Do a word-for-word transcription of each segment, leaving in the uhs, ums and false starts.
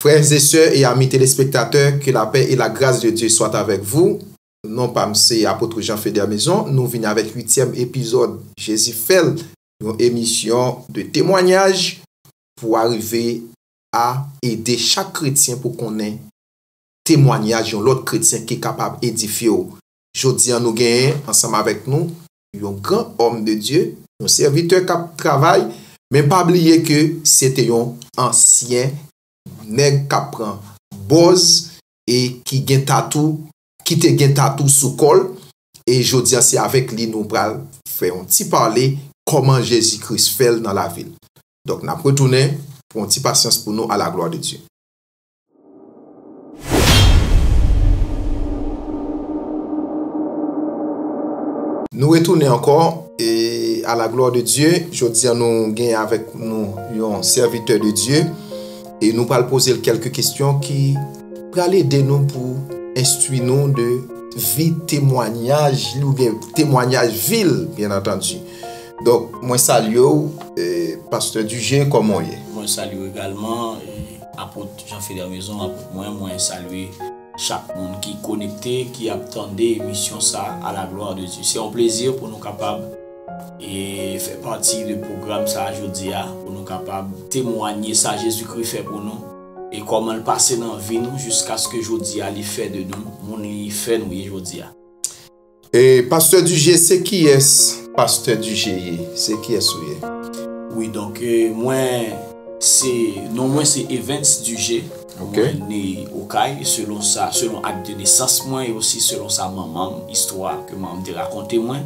Frères et sœurs et amis téléspectateurs, que la paix et la grâce de Dieu soient avec vous. Non pa m se Apôtre Jean Feder Maison, nou vini avèk uityèm epizòd Jezi fè l, yon emisyon de temwanyaj pou arive a ede chak kretyen pou konnen temwanyaj yon lòt kretyen ki kapab edifye w. Jodi a nou genyen ansanm avèk nou yon gran òm de Dye, yon sèvitè k ap travay, men pa bliye ke se te yon ansyen nèg k ap pran bòz e ki gen tatou, ki te gen tatou sou kò l. E jodi a se avèk li nou pral fè yon ti pale kòman Jezi Kris fè l nan lavi l. Donk n ap retounen pou yon ti pasyans pou nou, à la gloire de Dieu. Nou retounen ankò, e à la gloire de Dieu, jodi a nou gen avèk nou yon sèvitè de Dye, e nou pral poze l kèlke kesyon ki pral ede nou pou enstwi nou de vi temwanyaj li oubyen temwanyaj vi l, byen antandi. Donk, mwen salye w, e, Pastè Duje, kòman w ye? Mwen salye w egalman, e, Apot Jean Feder Maison, apot mwen, mwen salye chak moun ki konekte, ki ap tande emisyon sa, à la gloire de Dieu. Se yon plezi pou nou kapab, e, fè pati de pwogram sa jodi a, pou nou kapab temwanye sa Jezikri fè pou nou, e kòman l pase nan vi nou jiskaske jodi a li fè de nou moun li fè nou ye jodi a. E Pastè Duje, se kiyès Pastè Duje ye? Se kiyès ou ye? Wi, donk, e, mwen, se, non mwen se Evens Duje. Ok. Mwen ne Okay, selon sa, selon ak de nesans mwen, e osi selon sa manman m, istwa ke manman m te rakonte mwen.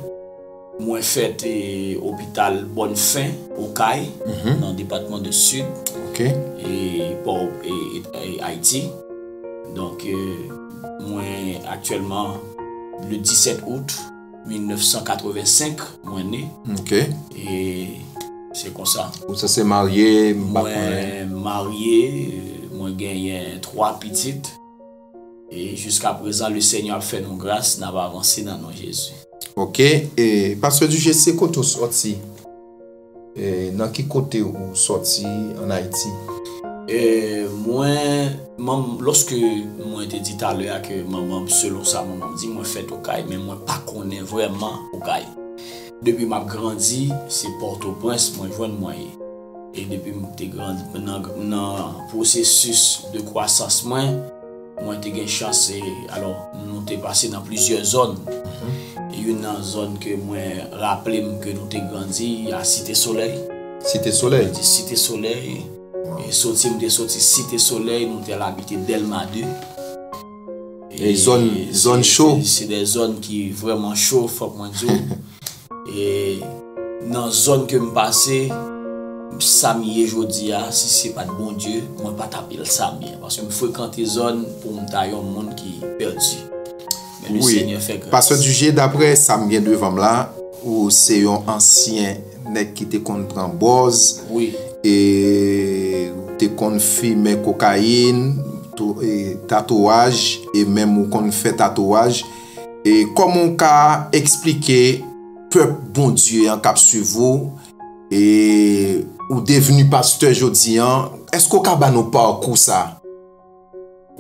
Mwen fèt, e, opital Bòn Fen, Okay, mhm, nan depatman de Sid, ok, e, pò, e, e, e, Ayiti. Donk, e, mwen aktyèlman, le disèt out mil nèf san katrevensenk, mwen ne. Ok. E se konsa. Ou sanse marye, m pa konnen. Mwen marye, e, mwen genyen twa pitit. E jiska prezan, le Senyè ap fè nou gras, n ap avanse nan non Jezi. Ok. E, Pastè Duje, se kote w sòti? E, nan ki kote ou sòti ann Ayiti? E, mwen, manm, lòske mwen te di talè a ke manman m, selon sa manman m di, mwen fèt Okay, men mwen pa konnen vrèman Okay. Depi m ap grandi, se Pòtoprens mwen jwenn mwen ye. E depi m te grandi, nan, nan pwosesis de kwasans mwen, mwen te gen chans, e, alò, nou te pase nan plizyè zòn. Mhm. E youn nan zòn ke mwen raple m ke nou te grandi, a Site Solèy. Site Solèy? Grandi Site Solèy. Wow. E soti, m te soti Site Solèy, nou te al abite Dèlma de. E zòn, zòn cho. Se, se de zòn ki vrèman cho, fòk mwen di w. E nan zòn ke m pase, sa m ye jodi a, si se pa t Bondye, mwen pa t ap ye sa m ye. Paske m frekante zòn pou m ta yon moun ki pèdi. Men le Senyè fè gras. Pastè Duje, daprè sa m gen devan m la, ou se yon ansyen nèg ki te konn pran bòz, wi, e ou te konn fimen kokayin, tou-, e tatouaj, e menm ou konn fè tatouaj. E kòman w ka eksplike pèp Bondye an k ap swiv ou, e ou devni pastè jodi an, èske w ka ba nou pakou sa?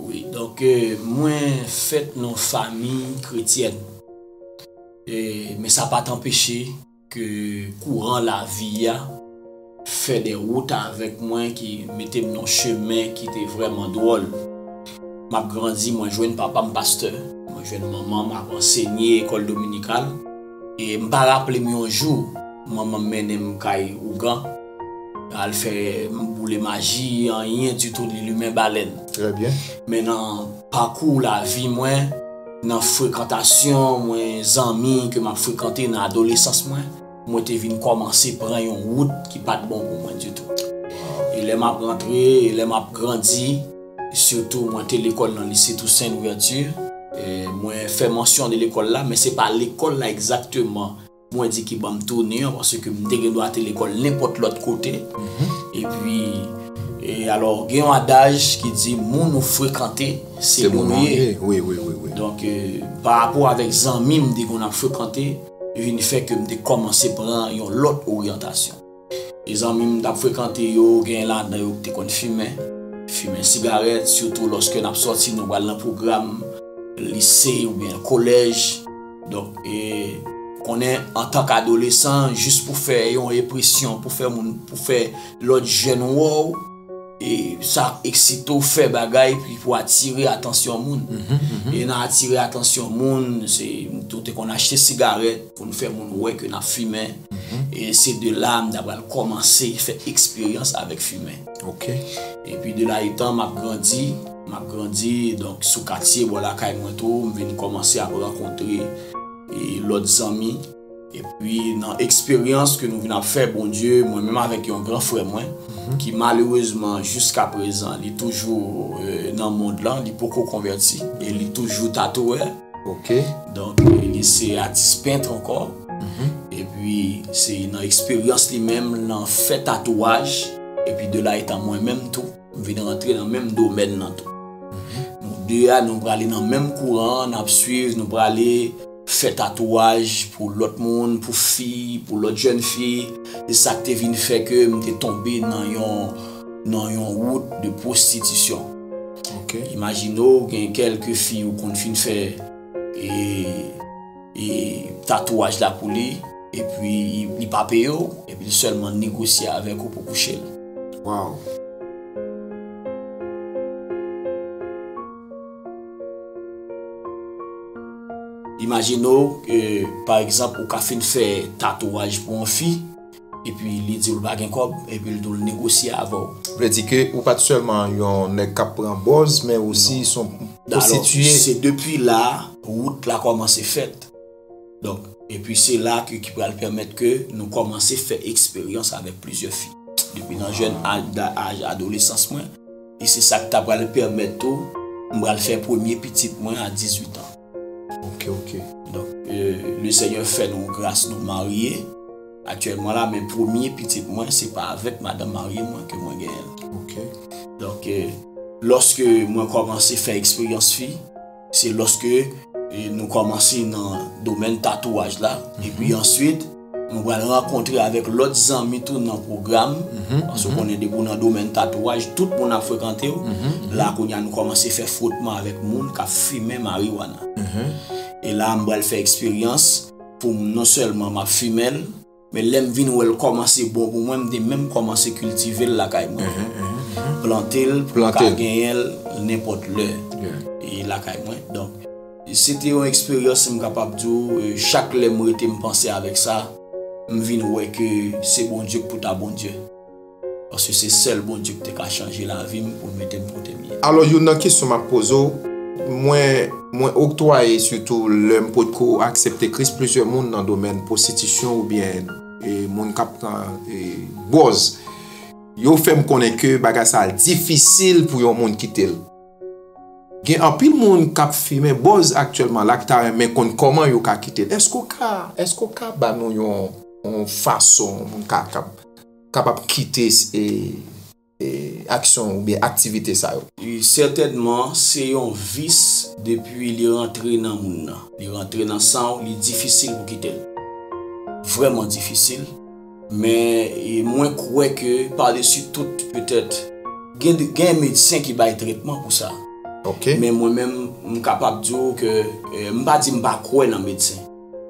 Wi, donk, e, mwen fèt nan fanmi kretyèn. E, men sa pa t anpeche ke kouran lavi a fè de wout avèk mwen, ki mete m nan chemen ki te vrèman dwòl. M ap grandi, mwen jwenn papa m pastè, mwen jwenn manman m ap ansenye ekòl dominikal, e m pa raple m yon jou manman m mennen m kay ougan, al fè m boule maji, anyen ditou, li limen balèn. Trè byen. Men nan pakou lavi mwen, nan frekantasyon mwen, zanmi ke m ap frekante nan adolesans mwen, mwen te vin kòmanse pran yon wout ki pa t bon pou mwen ditou. E lè m ap rantre, e lè m ap grandi, sitou mwen te lekòl nan lise Toussaint Louverture, e mwen fè mansyon de lekòl la, men se pa lekòl la egzakteman mwen di ki ban m tounen an, paske m te gen dwa te lekòl nenpòt lòt kote. Mhm. Epi, e alò, gen yon adaj ki di, moun ou frekante, se moun ou ye. Wi, wi, wi, wi. Donk, e, pa rapò avèk zanmi m te konn ap frekante, vin fè ke m te kòmanse pran yon lòt oryantasyon. E zanmi m t ap frekante yo, gen ladan yo ki te konn fimen. fimen sigarèt, sitou lòske n ap sòti, nou pral nan pwogram lise oubyen kolèj. Donk, e, konnen antank adolesan, jis pou fè yon enpresyon, pou fè moun, pou fè lòt jèn wè w, e sa eksite w fè bagay pou, pou atire atansyon moun. E nan atire atansyon moun, se, nou te konn achte sigarèt pou n fè moun wè ke n ap fimen. E se de la m ta pral kòmanse fè eksperyans avèk fimen. Ok. Epi de la etan, m ap grandi, m ap grandi, donk sou katye bò lakay mwen tou, m vin kòmanse ap rankontre e lòt zanmi. Epi nan eksperyans ke nou vin ap fè, Bondye, mwen menm avèk yon gran frè mwen, ki malerezman jiska prezan, li toujou e, nan mond lan, li poko konvèti, e li toujou tatouè. Ok. Donk, e, li se atis pent ankò. Epi, se nan eksperyans li menm, nan fè tatouaj. Epi, de la etan mwen menm tou, m vin rantre nan menm domèn nan tou. Nou de a, nou prale nan menm kouran, n ap swiv, nou prale fè tatouaj pou lòt moun, pou fi, pou lòt jèn fi. E sa k te vin fè ke m te tonbe nan yon, nan yon wout de pwostitisyon. Ok. Imajine w, gen kèlke fi ou konn fin fè e, e tatouaj la pou li, epi li pa peye w, epi li sèlman negosye avèk ou pou kouche l. Wow. Imajine w, e, pa egzanp, ou ka fin fè tatouaj pou yon fi, epi li di w l pa gen kòb, epi l di w l negosye avè w. Vle di ke ou pa t sèlman yon nèg k ap pran bòz, men osi s on pwostitiye. Se depi la, wout la kòmanse fèt. Donk, epi se la ke ki pral pèmèt ke nou kòmanse fè eksperyans avèk plizyè fi. Depi nan jèn aj, aj adolesans mwen, e se sa k ta pral pèmèt tou, m pral fè premye pitit mwen a dizuit an. Ok, ok. Donk, e, le Senyè fè nou gras, nou marye. Aktyèlman la, men premye pitit mwen, se pa avèk madanm marye mwen ke mwen genyen l. Ok. Donk, e, lòske mwen kòmanse fè eksperyans fi, se lòske e, nou kòmanse nan domèn tatouaj la. Epi answit, nou pral rankontre avèk lòt zanmi tou nan pwogram. Paske w konnen depi w nan domèn tatouaj, tout moun ap frekante w. La kounye a nou kòmanse fè fwotman avèk moun k ap fimen mariwana. E la m pral fè eksperyans pou m non sèlman m ap fimen l, men lè m vin wè l kòmanse bon pou mwen, m te menm kòmanse kiltive l lakay mwen. Plante l pou m ka genyen l nenpòt lè e lakay mwen. Donk, se te yon eksperyans, m kapab di w, e, chak lè m rete m panse avèk sa, m vin wè ke se Bondye k pou ta Bondye. Paske se sèl Bondye ki te ka chanje lavi m pou l mete m kote m ye. Alò, youn nan kesyon m ap poze w, mwen, mwen oktwaye sitou lè m potko aksepte Kris, plizyè moun nan domèn pwostitisyon oubyen e, moun k ap pran e, bòz, yo fè m konnen ke bagay sa a difisil pou yon moun kite l. Gen anpil moun k ap fimen bòz aktyèlman la ki ta renmen konn kòman yo ka kite l. Èske w ka, èske w ka ba nou yon, yon fason moun ka, ka, kapab kite e, e, aksyon oubyen aktivite sa yo? E sètènman, se yon vis depi li rantre nan moun nan. Li rantre nan san w, li difisil pou kite l. Vrèman difisil. Men e, mwen kwè ke padesi tout, petèt, gen, gen medsen ki bay tretman pou sa. Ok. Men mwen menm, m kapab di w ke, e, m pa di m pa kwè nan medsen.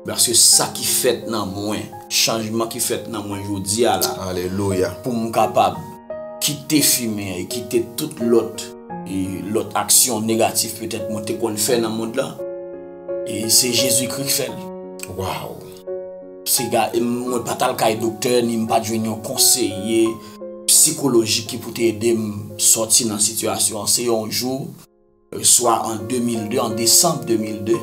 Paske sa ki fèt nan mwen, chanjman ki fèt nan mwen jodi a la, Alelouya. Pou m kapab kite fimen e kite tout lòt, e lòt aksyon negatif petèt mwen te konn fè nan mond lan, e se Jezikri k fè l. Wow. Se ga-, mwen pa t al kay doktè, ni m pa t jwenn yon konseye sikolojik ki pou te ede m sòti nan sitiyasyon an. Se yon jou, e, swa an de mil de, an desanm de mil de,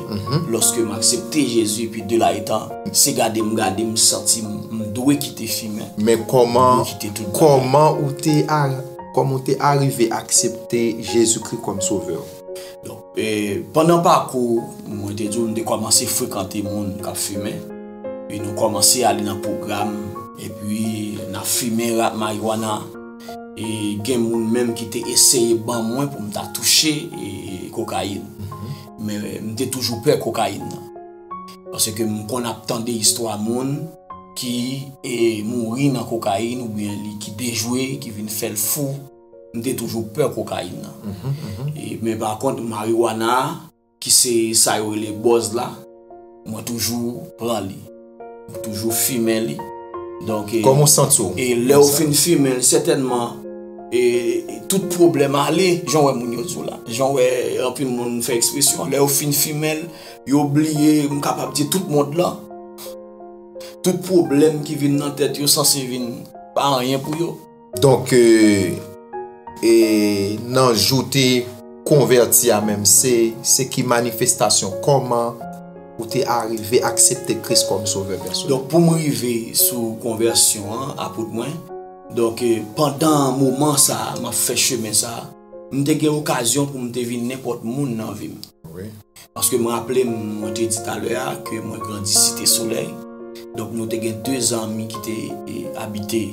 lòske m aksepte Jezi, epi de la etan, se gade m gade, m santi m, m dwe kite fimen. Men kòman, Mwen kite tout bagay. Kòman ou te a, kòman ou te arive aksepte Jezikri kòm sovè w? Donk, e, pandan pakou, mwen te di w, m te kòmanse frekante moun k ap fimen. Epi nou kòmanse ale nan pwogram. Epi n ap fimen ra-, mariwana. E gen moun menm ki te eseye ban mwen pou m ta touche e, kokayin. Men m te toujou pè kokayin nan. Paske m konn ap tande istwa moun ki e, mouri nan kokayin oubyen li ki dejwe, ki vin fè l fou. M te toujou pè kokayin nan. E, men pa kont, mariwana a, ki se sa yo rele bòz la, mwen toujou pran li. Mwen toujou fimen li. Donk, e, Kòman w santi w e lè w sa? Fin fimen l, sètènman, e, tout pwoblèm ale, jan w wè moun yo di w la. Jan w wè anpil moun fè ekspresyon, lè yo fin fimen l, yo bliye, m kapab di, tout mond lan. Tout pwoblèm ki vin nan tèt yo sanse vin pa anyen pou yo. Donk, e, e, nan jou w te konvèti a menm, se, se ki manifestasyon, kòman ou te arive aksepte Kris kòm sovè pèsonèl? Donk, pou m rive sou konvèsyon an, apot mwen, donk, e, pandan moman sa a, m ap fè chemen sa a, m te gen okazyon pou m te vin nenpòt moun nan vi m. Wi. Paske m raple m, mwen te di talè a, ke mwen grandi Site Solèy. Donk, nou te gen de zanmi ki te, e, abite,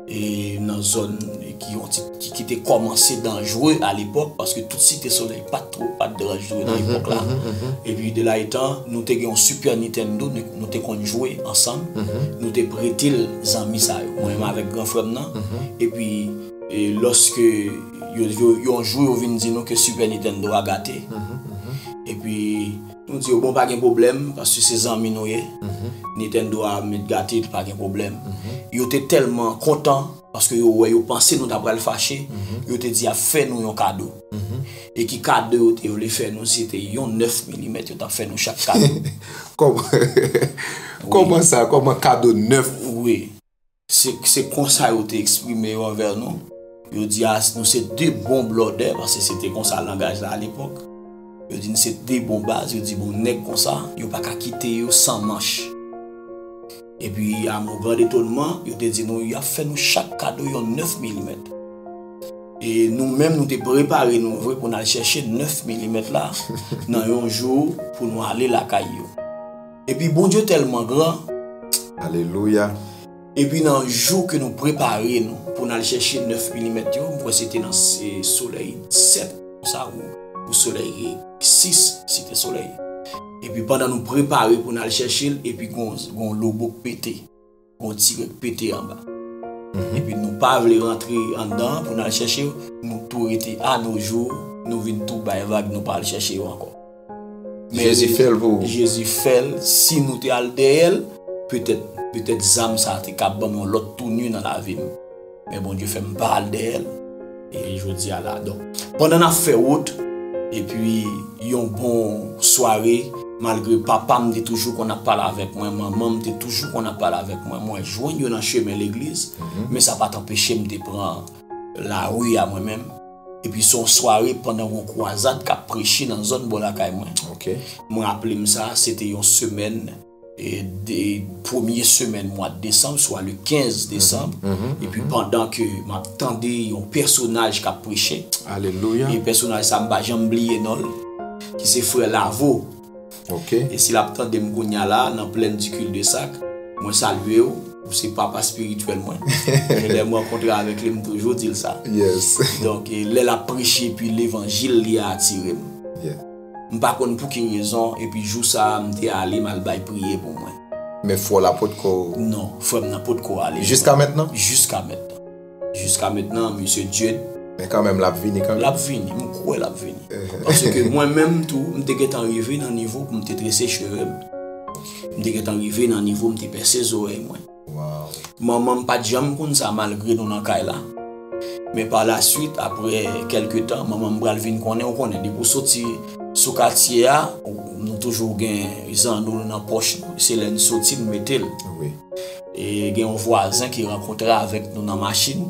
e, nan zòn ki yon ti, ki, ki te kòmanse danjre alepòk, paske tout Site Solèy pa t twò, pa t danjre nan epòk la. Epi, de la etan, nou te gen yon Super Nintendo, nou, nou te konn jwe ansanm. Nou te prete l zanmi sa yo. Mwen menm avèk gran frè m nan. Epi, e, lòske yo, yo, yon jou, yo vin di nou ke Super Nintendo a gate. Epi, nou di yo, bon, pa gen pwoblèm, paske se zanmi nou ye. Nintendo a mèt gate, pa gen pwoblèm. Yo te tèlman kontan, paske yo wè, yo panse nou ta pral fache, yo te di y ap fè nou yon kado. E ki kado yo te vle fè nou, se te yon nèf milimèt yo t ap fè nou chak kado. Kòman, kòman sa? Kòman kado nèf? Wi. Se, se konsa yo te eksprime yo anvè nou. Yo di, a, nou se de bon blòdè, paske se te konsa langaj la alepòk. Yo di, nou se de bon baz, yo di, bon, nèg konsa, yo pa ka kite yo san manch. Epi, a mon grand etonman, yo te di nou, y ap fè nou chak kado yon nèf milimèt. E nou menm, nou te prepare nou vre pou n al chèche nèf milimèt la nan yon jou pou nou ale lakay yo. Epi, Bondye tèlman gran. Alelouya. Epi nan jou ke nou prepare nou pou n al chèche nèf milimèt yo, m kwè se te nan se solèy sèt konsa ou, ou solèy sis, Site Solèy. Epi pandan nou prepare pou n al chèche l, epi gon, gon lobo k pete, gon tirè k pete anba. Epi nou pa vle rantre anndan pou n al chèche yo, nou tou rete a nos jours, nou vin tou bay vag, nou pa al chèche yo ankò. Men Jezi fè l pou ou. Jezi fè l, si nou te al dèyè l, petèt, petèt zam sa a te ka ban m yon lòt touni nan lavi m. Men Bondye fè m pa al dèyè l. E jodi a la. Donk, pandan n ap fè wout, epi yon bon sware, malgre papa m te toujou konn ap pale avèk mwen, manman m te toujou konn ap pale avèk mwen, mwen jwenn yo nan chemen legliz, men sa pa t anpeche m te pran lari a mwen menm. Epi se yon sware pandan yon kwazad k ap preche nan zòn bò lakay mwen. Ok. Mwen raple m sa, se te yon semèn, e, de, premye semèn mwa desanm, swa le kenz desanm. Epi pandan ke m ap tande yon pèsonaj k ap preche, alelouya, e pèsonaj sa, m pa janm bliye non l, ki se frè Lavo. Ok. E si l ap tande m kounye a la, nan Plaine du Cul-de-Sac, mwen salye w, ou se papa espirityèl mwen. E lè m rankontre avèk li, m toujou di l sa. Yes. Donk, e lè l ap preche, epi levanjil li a atire m. Yeah. M pa konn pou ki rezon, epi jou sa a, m te ale, m al bay priye pou mwen. Men frè w la potko. Non, frè m nan potko ale. Jiska mentnan? Jiska mentnan. Jiska mentnan, mesye Dieu. Men kanmenm, l ap vini kanmenm. L ap vini, m kwè l ap vini. Paske mwen menm tou, m te gentan rive nan nivo pou m te trese cheve m. M te gentan rive nan nivo m te pèse zòrèy mwen. Wow. Manman m pa t janm konn sa malgre nou nan kay la. Men pa la swit, apre kèlke tan, manman m pral vin konnen, ou konnen, depi w soti sou katye a, ou, nou toujou gen zanno nou nan pòch nou. Se lè n soti, n mete l. Wi. E gen yon vwazen ki rankontre avèk nou nan machin,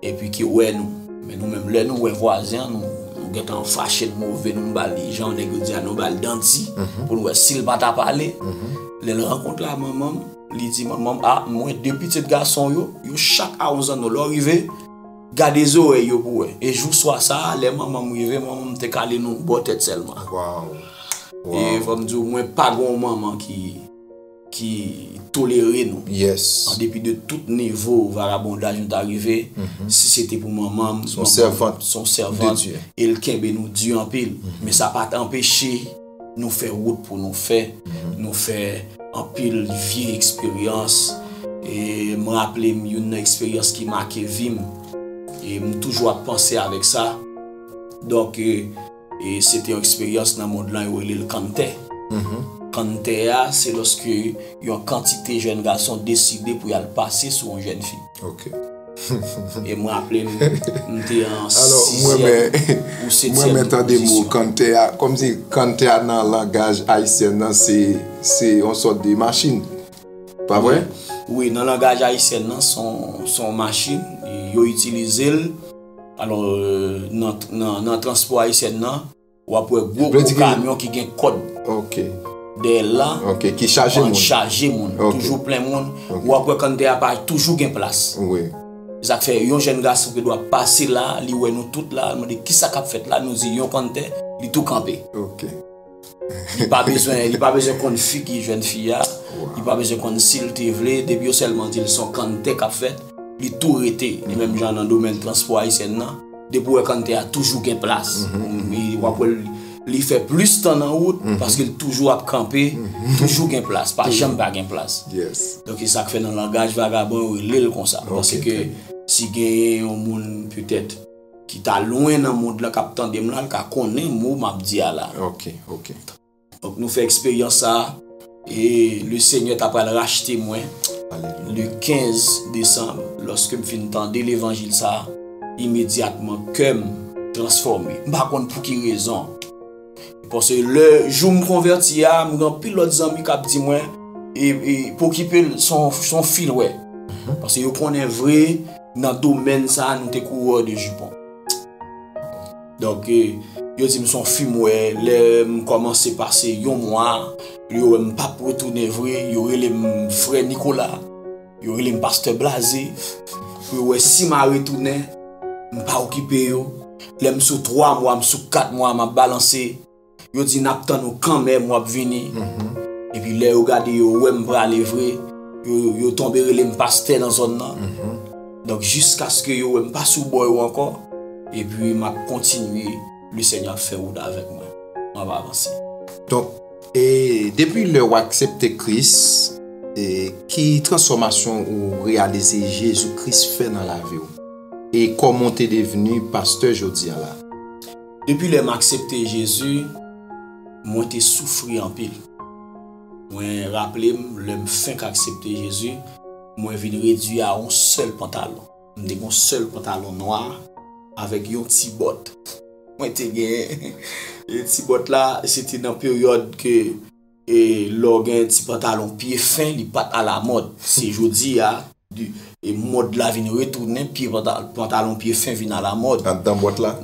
epi ki wè nou. Men nou menm, lè nou wè vwazen an, nou, nou gentan fache, n move, nou ba li, jan nèg yo di a, nou ba l danti, pou n wè si l pa ta pale. Lè l rankontre a manman m, li di manman m, a, mwen de pitit gason yo, yo chak a yon zanno. Lè w rive, gade zòrèy yo pou wè. E jou swa sa a, lè manman m rive, manman m te kale nou bò tèt sèlman. Wow. E fò m di w, mwen pa gen yon manman ki ki tolere nou. Yes. An depi de tout nivo vagabondaj nou ta rive, si se te pou manman m, se yon sèvant de Dye. E l kenbe nou di anpil. Men sa pa t anpeche nou fè wout pou nou fè. Nou fè anpil vye eksperyans. E m raple m youn nan eksperyans ki make vi m. E m toujou ap panse avèk sa. Donk, e, e se te yon eksperyans nan mond lan, yo rele l kanntè. Kanntè a, se lòske yon kantite jèn gason deside pou y al pase sou yon jèn fi. Ok. E m raple m, m te an Alò, mwen sizyèm men, ou mwen setyèm men tande mo pozisyon. Kanntè a, kòmsi Kanntè a nan langaj ayisyen nan se se yon sòt de machin. Pa vre? Wi, nan langaj ayisyen nan, se yon, se yon machin, yo itilize l. Alò, euh, nan, nan, nan transpò ayisyen nan, w ap wè gwo, Vle gwo di ki- kamyon ki gen kòd Ok. dèyè l la, Ok, ki chaje an moun. Chaje moun, Ok. Toujou plen moun. Ok. W ap wè kanntè a pa toujou gen plas. Wi. Sa k fè yon jèn gason ki dwa pase la, li wè nou tout la, li mande kisa k ap fèt la, nou di yon kanntè, li tou kanpe. Ok. Li pa bezwen, li pa bezwen konn figi jèn fi a, li pa bezwen konn si l te vle, depi yo sèlman di l se yon kanntè k ap fèt, li tou rete. E menm jan nan domèn transpò ayisyen nan, depi w wè kanntè a toujou gen plas. E w ap wè l, li fè plis tan nan wout, paske l toujou ap kanpe, toujou gen plas, pa janm pa gen plas. Yes. Donk, se sa k fè nan langaj vagabon, yo rele l konsa. Paske si genyen yon moun, petèt, ki ta lwen nan mond lan, k ap tande m la, l ka konnen mo m ap di a la. Ok, ok. Donk, nou fè eksperyans sa a, e le Senyè ta pral rachte mwen Alelouya. le kenz desanm, lòske m fin tande levanjil sa a, imedyatman, kè m transfòme. M pa konn pou ki rezon. Paske lè jou m konvèti a, m gen anpil lòt zanmi k ap di mwen, e, e, pa okipe l, se yon, se yon fi l wè. Paske yo konnen vre, nan domèn sa a, nou te kourè de jipon. Donk, e, yo di m se yon fi m wè, lè m kòmanse pase yon mwa, yo wè m p ap retounen vre, yo rele m frè Nicolas, yo rele m pastè Blaze, pou yo wè si m a retounen, m pa okipe yo. Lè m sou twa mwa, m sou kat mwa, m ap balanse, yo di n ap tann ou kanmenm, w ap vini. Epi lè yo gade, yo wè m prale vre, yo, yo tonbe rele m pastè nan zòn nan. Donk, jiskaske yo wè m pa sou bò yo ankò, epi m ap kontinye, le Senyè ap fè wout avèk mwen. M ap avanse. Donk, e depi lè w aksepte Kris, e ki transfòmasyon ou reyalize Jezi Kris fè nan lavi w? E kòman w te devni pastè jodi a la? Depi lè m aksepte Jezi, mwen te soufri anpil. Mwen raple m, lè m fenk aksepte Jezi, mwen vin redui a yon sèl pantalon. M te gen yon sèl pantalon nwa avèk yon ti bòt. Mwen te gen e ti bòt la, se te nan peryòd ke e lè w gen ti pantalon pye fen, li pa t alamòd. Se jodi a, di- e mòd la vin retounen, pye panta- pantalon pye fen vin alamòd. Anndan bòt la?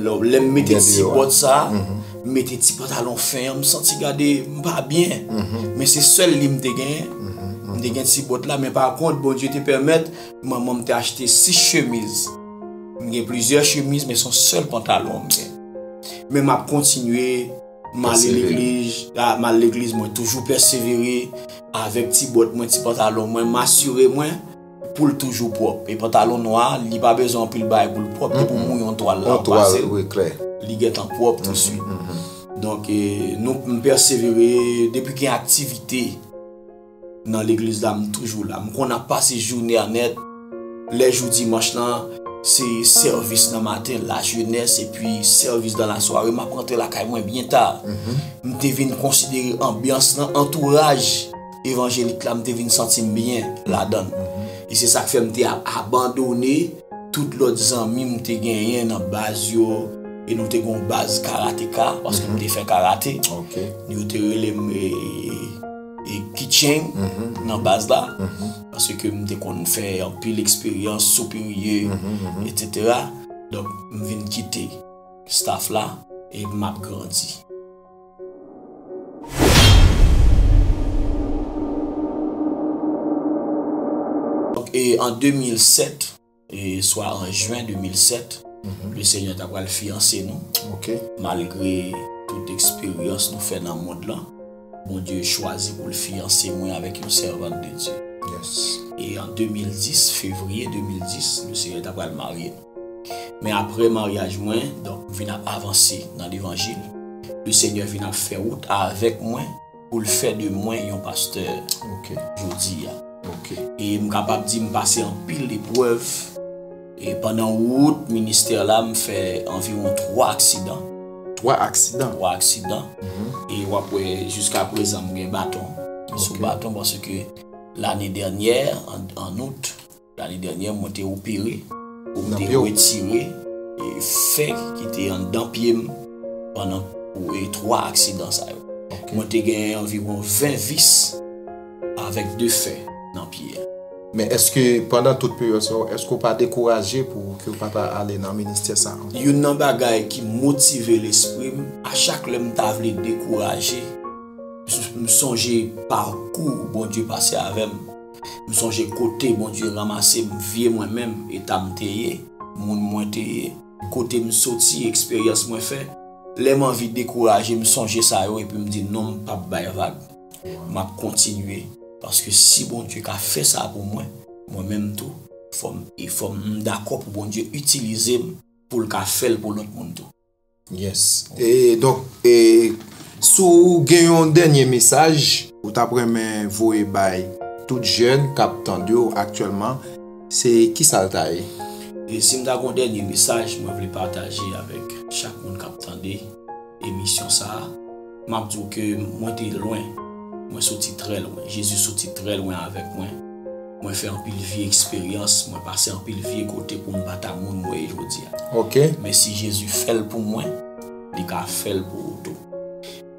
Lè, lè m mete Gen ti deyò a. Bòt sa, m mete ti pantalon fen an, m santi gade m pa byen. Men se sèl li m te genyen. M te gen ti bòt la, men pa kont, Bondye te pèmèt, manman m te achte sis chemiz. M gen plizyè chemiz, men se yon sèl pantalon m gen. Men m ap kontinye, m ale Pèsevere. Legliz, a, m al legliz, mwen toujou pèsevere avèk ti bòt mwen, ti pantalon mwen, m asire mwen pou l toujou pwòp. E pantalon nwa, li pa bezwen anpil bagay pou l pwòp. Depi w mouye yon twal la, Yon w twal, pase l, wi, klè. Li gentan pwòp touswit. Donk, e, nou, m pèsevere, depi gen aktivite nan legliz la, m toujou la. M konn ap pase jounen an nèt. Lè jou dimanch lan, se sèvis nan maten, lajenès, epi sèvis dan lasware. M ap rantre lakay mwen byen ta. M te vin konsidere anbyans lan, antouraj evanjelik la, m te vin santi m byen ladan l. E se sa k fè m te a- abandone tout lòt zanmi m te genyen nan baz yo, e nou te gen yon baz karateka, paske m te fè karate. Ok. Yo te rele m, e, e, e Kicheng nan baz la, paske m te konn fè anpil eksperyans, soupirye, etsetera. Donk, m vin kite staff la, e m ap grandi. Donk, e an de mil sèt, e swa an jen de mil sèt, le Senyè ta pral fiyanse nou. Ok. Malgre tout eksperyans nou fè nan mond lan, Bondye chwazi pou l fiyanse mwen avèk yon sèvant de Dye. Yes. E an de mil dis, fevriye de mil dis, le Senyè ta pral marye nou. Men apre maryaj mwen, donk, m vin ap avanse nan levanjil. Le Senyè vin ap fè wout avèk mwen pou l fè de mwen yon pastè Ok. jodi a. Ok. E m kapab di m pase anpil eprèv, E pandan wout ministè la, m fè anviwon twa aksidan. Twa aksidan. Twa aksidan. E w ap wè, jiska prezan, m gen baton. M sou baton paske lane dènyè, an, an out, lane dènyè, mwen te opere pou m te retire e fè ki te anndan pye m pandan e twa aksidan sa yo. Mwen te gen anviwon ven vis avèk de fè nan pye a. Men èske pandan tout peryòd sa yo, èske w pa dekouraje pou ke w pa ta ale nan ministè sa ankò? Youn nan bagay ki motive lespri m, a chak lè m ta vle dekouraje, m sonje pakou Bondye pase avè m. M sonje kote Bondye ranmase m, vye mwen menm, eta m te ye, moun mwen te ye, kote m soti, eksperyans mwen fè. Lè m anvi dekouraje, m sonje sa yo epi m di non, m p ap bay vag. M ap kontinye. Paske si Bondye ka fè sa pou mwen, mwen menm tou, fò m, e fò m dakò pou Bondye itilize m pou l ka fè l pou lòt moun tou. Yes. E donk, e, si w gen yon dènye mesaj ou t ap renmen voye bay tout jèn k ap tande w aktyèlman, se kisa l ta ye? E si m ta gen yon dènye mesaj mwen vle pataje avèk chak moun k ap tande emisyon sa a, m ap di w ke mwen te lwen. Mwen soti trè lwen. Jezi soti trè lwen avèk mwen. Mwen fè anpil vye eksperyans, mwen pase anpil vye kote pou m pa ta moun mwen ye jodi a. Ok. Men si Jezi fè l pou mwen, li ka fè l pou ou tou.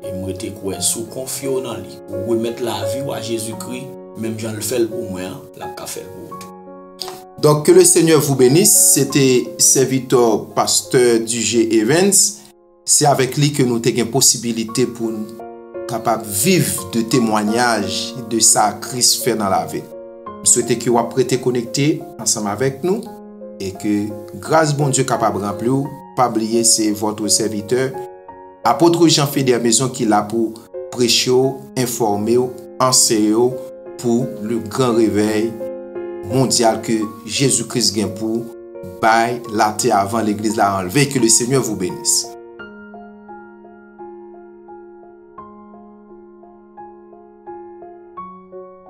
E m rete kwè, si w konfye w nan li, ou remèt lavi w a Jezikri, menm jan l fè l pou mwen an, l ap ka fè l pou ou tou. Donc, que le Seigneur vous bénisse. C'était serviteur pasteur D J Evans. Se avèk li ke nou te gen posibilite pou n kapab viv de temwanyaj de sa Kris fè nan lavi n. M swete ke w ap rete konekte ansanm avèk nou e ke gras Bondye kapab ranpli w. Pa bliye, se votre serviteur, Apôtre Jean Feder Maison ki la pou preche w, enfòme w, anseye w pou le gran revèy mondyal ke Jezi Kris gen pou bay latè avan legliz la anlve. Que le Seigneur vous bénisse.